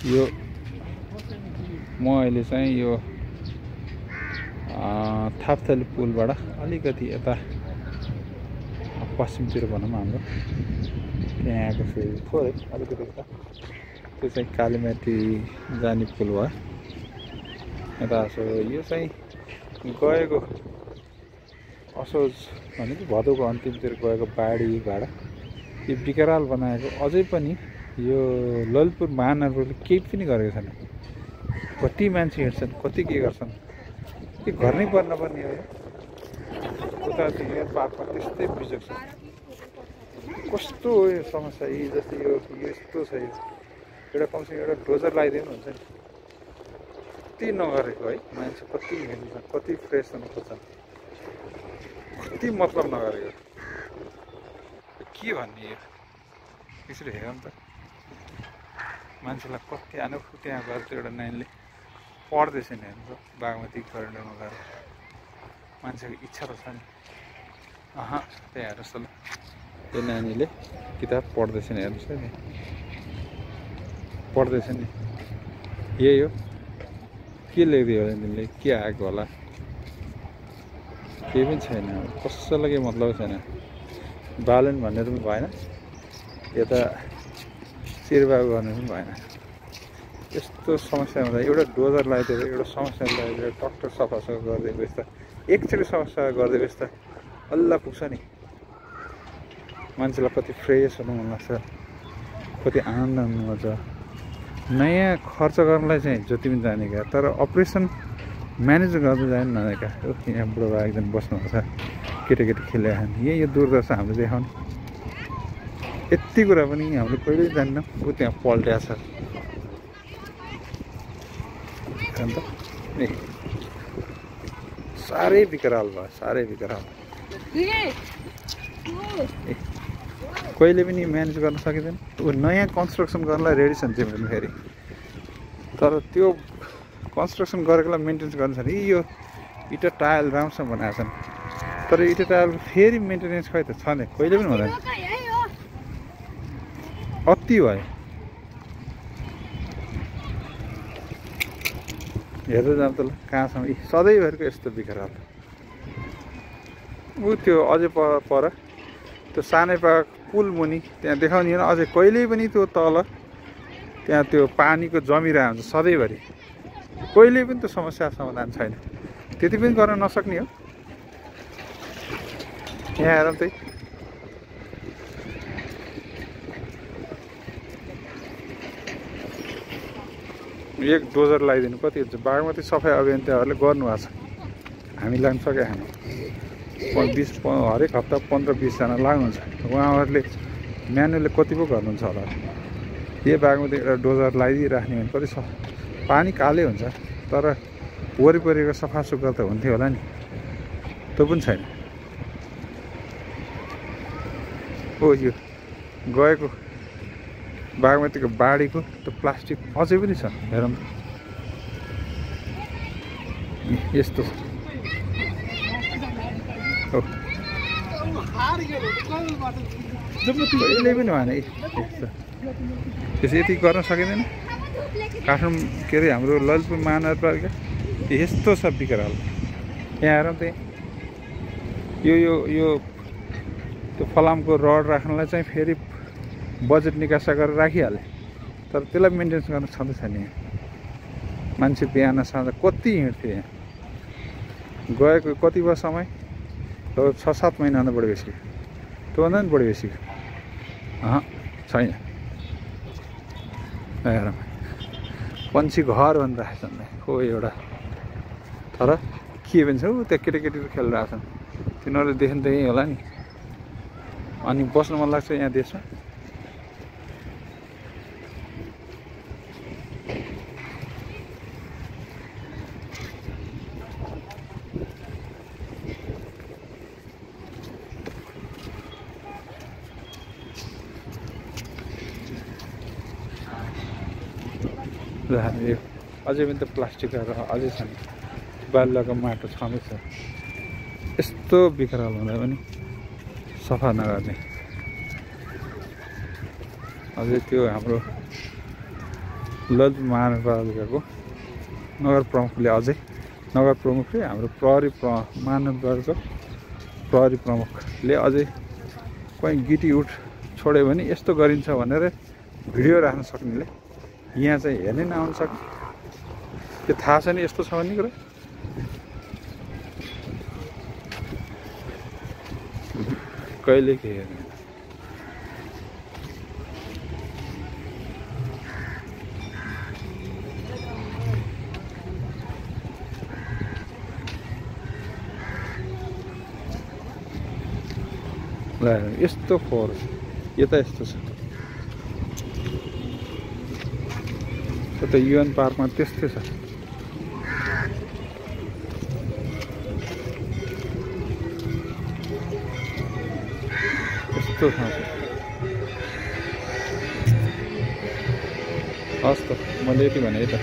यो म अहिले चाहिँ यो थापथली पुलबाट अलिकति यता पश्चिमतिर भनौँ हाम्रो त्यहाँ आएको छु थोरै अलिकति यता त्यो चाहिँ कालीमाटी जाने पुल भयो यता छु यो चाहिँ गएको असोज भनेको भदौको अन्तिमतिर गएको बाढी भाडा यो विकराल बनाएको अझै पनि यो ललितपुर महानगरले केही पनि गरेको छैन कति मान्छे हिँड्छन् कति के गर्छन् के गर्नै पर्ने हो उता चाहिँ पार्कमा त्यस्तै बिजोग छ कस्तो हो यो समस्या यी जस्तै यो यस्तो छ यो एउटा कमसेकम एउटा डोजर लगाइदिनु हुन्छ नि कति नगरेको है मान्छे कति हिँड्छन् कति फ्रेस हुनु खोज्छन् कति मतलब नगरेको के भन्ने यो त्यसरी हेर नि त मान्छेलाई कति अनौठो त्यहाँ गएर त्यो एउटा नानीले पढ्दैछ नि हेर्नु त बागमती करिडोरमा गएर मान्छेको इच्छा त छ नि त्यहाँ हेर्नुहोस् त ल त्यो नानीले किताब पढ्दैछ नि हेर्नुहोस् है नि पढ्दैछ नि यही हो के लेख्दियो होला तिमीले के आएको होला केही पनि छैन कसैलाई केही मतलब छैन बालन भनेर पनि भएन यता चिरबाबु गर्नु पनि भएन यस्तो समस्या हुँदा एउटा डोजर लगाइदिएर एउटा समस्या लगाइदिएर टक्टर सफासफा गरिदिएको व्यवस्था एकचोटि समस्या गरिदिएको व्यवस्था अल्ल पुग्छ नि मान्छेलाई कति फ्रेस हुनु मन लाग्छ कति आनन्द हुनुहुन्छ नयाँ खर्च गर्नलाई चाहिँ जति पनि जाने क्या तर अपरेसन म्यानेज गर्नु जाने नजानेका यहाँ बुढो एकजना बस्नुहुन्छ केटाकेटी खेलेर खाने यो दूरदर्शन हामीले देखाउने यति कुरा पनि हामीले कहिल्यै जान्दैनौँ ऊ त्यहाँ पल्ट्या छ अन्त ए साह्रै विकराल भयो साह्रै विकराल कहिले पनि म्यानेज गर्न सकिँदैन ऊ नयाँ कन्स्ट्रक्सन गर्नलाई रेडी छ नि तिमीहरू फेरि तर त्यो कन्स्ट्रक्सन गरेकोलाई मेन्टेनेन्स गर्नु छ नि यो इटा टायल राम्रोसँग बनाएको छन् तर इटा टायलको फेरि मेन्टेनेन्स खै त छ नि कहिले पनि हुँदैन अति भयो हेर्दै जाऊँ त ल कहाँसम्म सधैँभरिको यस्तो विकराल ऊ त्यो अझै पर त्यो सानैपाक पुल मुनि त्यहाँ देखाउने होइन अझै कहिल्यै पनि त्यो तल त्यहाँ त्यो पानीको जमिरहेको हुन्छ सधैँभरि कहिल्यै पनि त्यो समस्या समाधान छैन त्यति पनि गर्न नसक्ने हो यहाँ हेर त्यही एक डोजर लगाइदिनु कति हुन्छ बागमती सफाइ अभियन्ताहरूले गर्नुभएको छ हामी लाग्न सके हामी 20 हरेक हप्ता 15-20 जना लाग्नुहुन्छ उहाँहरूले म्यानुअलले कति पो गर्नुहुन्छ होला यो बागमती एउटा डोजर लगाइदिइराख्ने भने कति पानी कालै हुन्छ तर वरिपरिको सफासुग्घर त हुन्थ्यो होला नि त्यो पनि छैन ओ यो गएको बागमतीको बाढीको त्यो प्लास्टिक अझै पनि छ हेरौँ यस्तो कहिले पनि भएन यति गर्न सकिँदैन काठमाडौँ के अरे हाम्रो ललितपुर महानगरपालिका यस्तो छ विकराल यहाँ हेरौँ त्यही यो यो यो त्यो फलामको रड राख्नलाई चाहिँ फेरि बजेट निकासा गरेर राखिहाले तर त्यसलाई मेन्टेनेन्स गर्न छँदै छैन यहाँ मान्छे बिहान साँझ कति हिँड्थ्यो यहाँ गएको कति भयो समय 6-7 महिनाभन्दा बढी बेसी त्योभन्दा पनि बढी बेसी छैन हेरौँ पन्छी घर भनेर राखेको छ हो एउटा तर के भन्छ ऊ त्यहाँ केटाकेटीहरू खेलिरहेको छन् तिनीहरूले देख्नु त यहीँ होला नि अनि बस्नु मन लाग्छ यहाँ देशमा हामी अझै पनि त प्लास्टिकहरू अझै छन् बालुवाको माटो छँदैछ यस्तो विकराल हुँदा पनि सफा नगर्ने अझै त्यो हाम्रो ललित महानगरपालिकाको नगर प्रमुखले अझै नगर प्रमुखले हाम्रो महानगरको प्रहरी प्रमुखले अझै कहीँ गिटी उठ छोड्यो भने यस्तो गरिन्छ भनेर भिडियो राख्न सक्नेले यहाँ चाहिँ हेर्नै नआउन सक्ने त्यो थाहा छैन यस्तो छ भन्ने कुरा कहिले के हेर्ने ल यस्तो फोहोर यता यस्तो छ त युएन पार्कमा त्यस्तै छ यस्तो ठाउँ छ हस् त मैले यति भने है त